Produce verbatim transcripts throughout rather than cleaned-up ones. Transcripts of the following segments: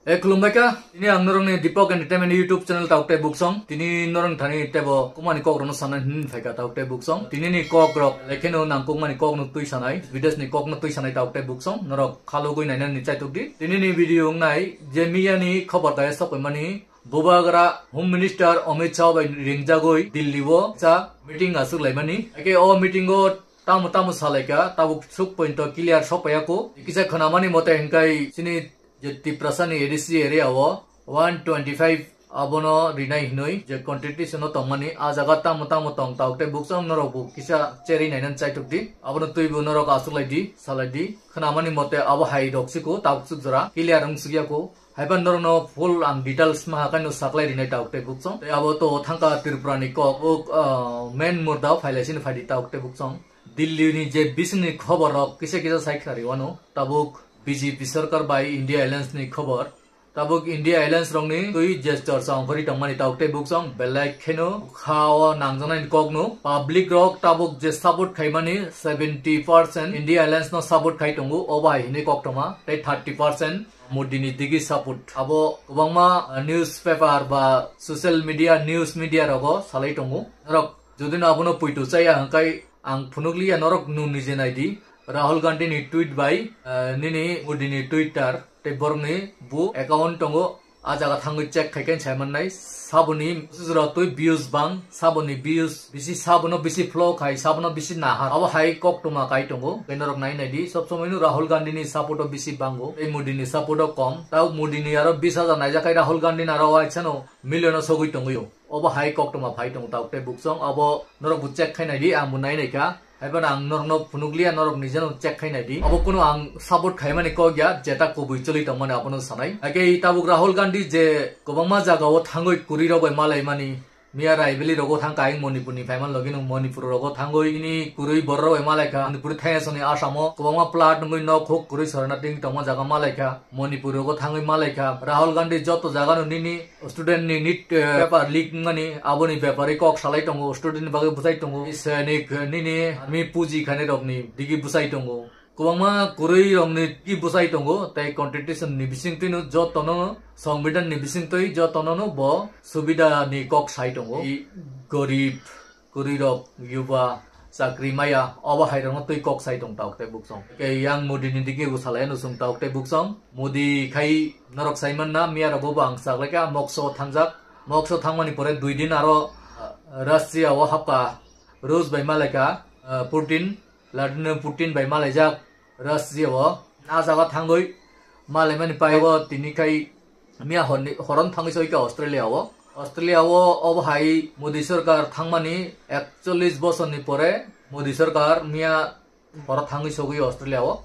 E, khulumbai kha. Tini ang norokni Deepak Entertainment YouTube channel tauk tei buksong. Tini norok thani tebo kumani kok rokno sanai hin phaikha tauk tei buksong. Tini ni kok rok lekheno nangkukmani kok no twi sanai, bidesh ni kok no twi sanai tauk tei buksong. Norok khalugwi nainani chaitok di. Tini ni video wngnai je miya ni khobor kaya sokoi mani Bubagra Home Minister Amit Shah bai ringjagwi Delhi o sa meeting aswk laimani. Ake o meeting o tamo tamo salaikha, tabuk suk pointo clear sokpaiya ko. Kisa khwnamani mote hinkai chini je Tiprasa ni A D C area o one twenty five abono rinai hinoi je constitution o tongmani, a jaga tamo tamo tong tauk tei buksong norok bo kisa cheri nainan chaitok di. Abono twi bo norok aswk lai di, salai di. Khwnamani mote abo hai rok siko tabuk suk jora clear wng sukya ko. Haiban norokno full ang details maha kaino saklai rinai tauk tei buksong. Tei abo to thangka Tripura ni kok, o, ah, main murda o phailai sini phaidi tauk tei buksong. Delhi ni je bising ni khobor rok kisa kisa sai khna riwano. Tabuk B J P sarkar bai India Alliance ni khobor. Tabuk India Alliance rokni twi je chorcha ongkhorwi tongmani tauk tei buksong belai kheno kha o nangjaknai kok no. Public rok tabuk je support khaimani seventy percent India Alliance no support khai tongo, obo hai hinwi koktoma tei thirty percent Modi ni digi support. Abo kwbangma, uh, newspaper ba social media, news media rogo salai tongo. Norok jodi no abono puitu chaya hwnkhe ang phunukliya, norok nung nije naidi. Rahul Gandhi ni tweet bai, uh, nini Modi ni Twitter tei borokni bo account tongo. A jaga thangwi check khai khe sai mannai. Saboni jora twi views bang, saboni views bisi, sabono bisi flow khai, sabono bisi nahar. Abo hai koktoma kai tongo. Khe norok nai naidi, sob somoi no Rahul Gandhi ni support o bisi bango, tei Modi ni support o kom. Tao Modi ni aro bis hajar naijak khai Rahul Gandhi ni aro waisano million o sogwi tongwi o. Obo hai koktoma phai tongo tauk tei buksong. Abo norok bo check khai naidi, ang bo nai naikha. Haiphano ang norokno phunukliya, norok nijeno check khai naidi. Abo kunu ang support khaimani kok ya, jeta kubui choli tongmani abono sanai. Haikhe tabuk Rahul Gandhi je kwbangma jagao thangwi kwrwi rok bai malaimani, miya raibili rogo thangkha, ang Manipur ni phaiman logi nung Manipur rogo thangwi ini kwrwi borok rok bai malaikha, Manipur thaiya soni Assam o kwbangma plat nungwi nok huk kwrwi sorana ting tongma jaga malaikha, Manipur rogo thangwi malaikha. Rahul Gandhi joto jagano nini student ni nit, eh, paper leak wngmani, aboni bepari kok salai tongo, student ni bagwi bwsai tongo, sainik nini army puji khainai rokni digi bwsai tongo, kwbangma kwrwi rokni digi bwsai tongo, tei constitution ni bisingtwi no jotono, songbidhan ni bisingtwi jotono no bo subida ni kok sai tongo. I gorib kwrwi rok, yuba, chakri maya, obo hai rokno twi kok sai tong tauk tei buksong. Khe yang Modi ni digi bo salai ano chwng tauk tei buksong. Modi khai norok sai manna, miya rogo bo ang saklaikha, mokso thangjak. Mokso thangmani pore dui din aro, ah, Russia o hapkha Rus bai malaikha, ah, Putin, Vladimir Putin bai malaijak. Russia o a jaga thangwi malaimani paigo tini khai miya horni, horon thangwi soi kha Australia o. Australia o obo hai Modi sarkar thangmani ekchollis bosorni pore Modi sarkar miya horo thangwi sogwi Australia o.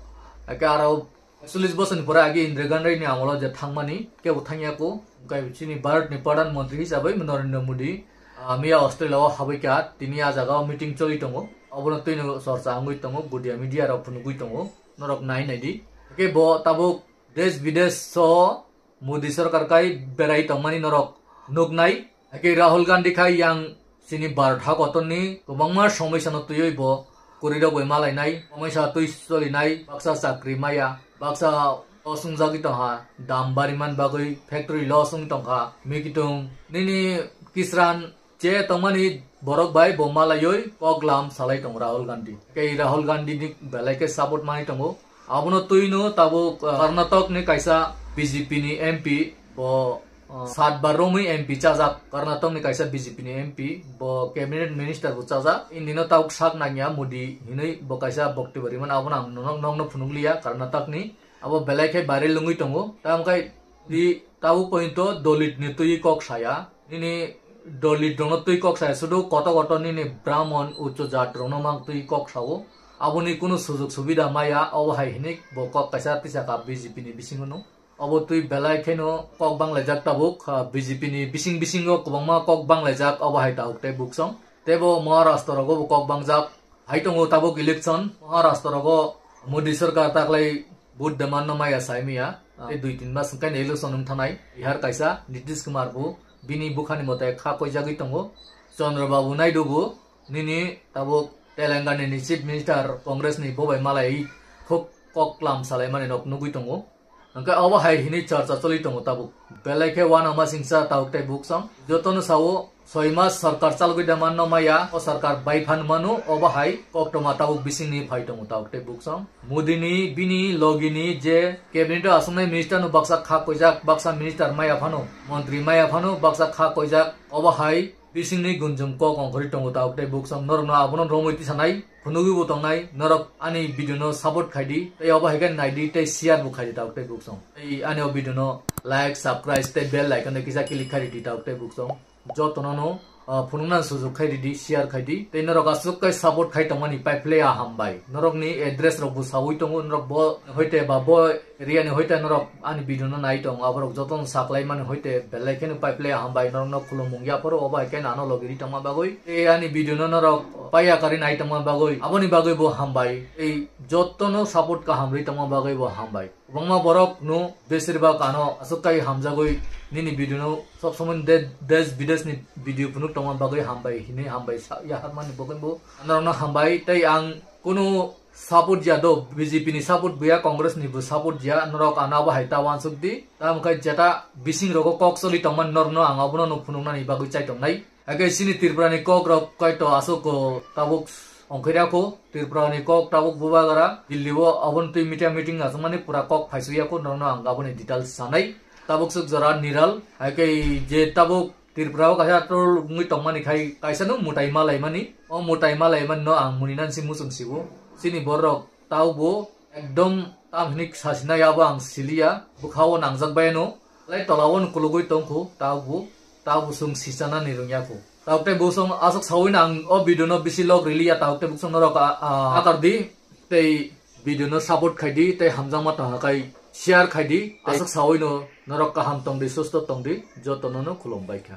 Ake aro ekchollis bosorni pore age Indira Gandhi ni amolo je thangmani kebo thangya ko. Hwnkhe chini Bharat ni Pradhan Mantri hisabai Narendra Modi, ah, miya Australia o habwi kha, tini a jaga o meeting choli tongo. Obono twino chorcha wngwi tongo, gudia media rok phunugwi tongo. Norok nai nai di. Hwnkhe bo tabuk desh bidesh so Modi sarkar kai berai tongmani norok nuknai. Hwnkhe Rahul Gandhi khai yang chini Bharat hakotorni kwbangma somosya no twiwi bo kwrwi rok bai malainai. Somosya twi solinai, baksa chakri maya, baksa loss wngjagwi tongkha, dam bariman bagwi factory loss wng tongkha. Mikitung nini kisran je tongmani borok bai bo malaiwi kok lam salai tongo Rahul Gandhi. Khe Rahul Gandhi ni belai khe support manwi tongo. Abono twino tabuk, uh, Karnatak ni kaisa B J P ni M P, bo, uh, sat bar romwi M P chajak. Karnatak ni kaisa B J P ni M P, bo cabinet minister bo chajak. Indino tabuk sak nangya Modi hinwi bo kaisa boktobyo rimani, abono ang nokno phunukliya Karnatak ni. Abo belai khe viral wngwi tongo. Tamo khe di tabuk pointo Dalit ni twi kok saya. Nini Dalit rokno twi kok saya, sudu koto koto nini Brahmon, uccho jat rokno mang twi kok sao. Aboni kunu sujug subida maya, obo hai hinwi bo kok kaisa tisaka B J P ni bisingo no. Obo twi belai kheno kok banglaijak tabuk, ah, B J P ni bising bisingo kwbangma kok banglaijak, obo hai tabuk tei buksong. Tei bo Maharashtra rogo bo kok bangjak. Hai tongo tabuk election, Maharashtra rogo Modi sarkar taklai vote demand no maya sai miya. Ah, tei dui tin mas hwnkhe election wng thanai. Bihar kaisa Nitish Kumar bo bini bukhani mote kha koijagwi tongo. Chandrababu Naidu bo nini tabuk Telangana ni chief minister Congress ni bobai malai khuk kok lam salaimani nok nugwi tongo. Hwnkhe obo hai hwnwi chorcha choli tongo tabuk. Belai khe uanama singsa tabuk tei buksong. Jotono sao, soi mas sarkar chalgwi da manno maya, o sarkar bai phan manu, obo hai koktoma tabuk bisingni phai tongo tabuk tei buksong. Modini, bini logini je cabinet o asongnai minister no baksa kha koijak, baksa minister maya phano, montri maya phano, baksa kha koijak, obo hai bisingni gunjung kok ongkhorwi tongo tabuk tei buksong. Norokno abono romwi tisanai. Phunugwi bo tongnai, norok ani video no support khai di, tei obo hai khe nai di, tei share bo khai di tabuk tei buksong. Tei ani o video no like, subscribe tei bell icon no kisa click khai di tabuk tei buksong. Jotono no, ah, phunukna sujuk khai di, share khai di. Tei norok aswk kai support khai tongmani pai phle a hambai. Norok ni address rok bo sawi tongo, norok bo hoite ba bo Riani hoite norok ani video no nai tong, aborok jotono saklai mani hoite belai kheno pai phle hambai, norokno khulumung yaphoro obo hai khe nano logi ri tongma bagwi. Tei ani video no norok paiya kari nai tongma bagwi, aboni bagwi bo hambai. Tei jotono support kaham ri tongma bagwi bo hambai. Kwbangma borok no besir bak ano aswk kai hamjagwi nini video no sob somoi de-, desh bidesh ni video phunuk tongma bagwi hambai hinwi hambai sa-, yaharmani bagwi bo norokno hambai. Tei ang kunu support ya do, B J P ni support buya, Congress ni bo support ya, norok ano abo hai ta wansuk di. Tamo khe jeta bising rogo kok choli tongmani norokno ang abono no phunuknani bagwi chai tongnai. Hakhe chini Tripura ni kok rok kaito aswk ko tabuk ongkhirya ko, Tripura ni kok tabuk bubagra, Delhi o aboni twi media meeting aswkmani pura kok phaisu ya ko, norokno ang aboni details sanai. Tabuk swk jora Niral, hakhe je tabuk Tripura o kaisa troll wngwi tongmani khai kaisa no mwtai malaimani. O mwtai malaimani no ang muni nan si muchung sibo. Chini borok taubo ekdom tamhini sasina yabo ang siliya. Bwkha o nangjak bai no. Lai tola o no kulugwi tongkhu taubo. Taubo chwng sichana ni rwngya khu. Tauk tei busong aswk sawi no ang o video no bisi log rili ya tauk tei busong norok a, a, akar di. Tei video no support khai di, tei hamjakma tong kha khai share khai di. Aswk sawi no norok kaham tong di, susto tong di. Jotono no khulum bai kha.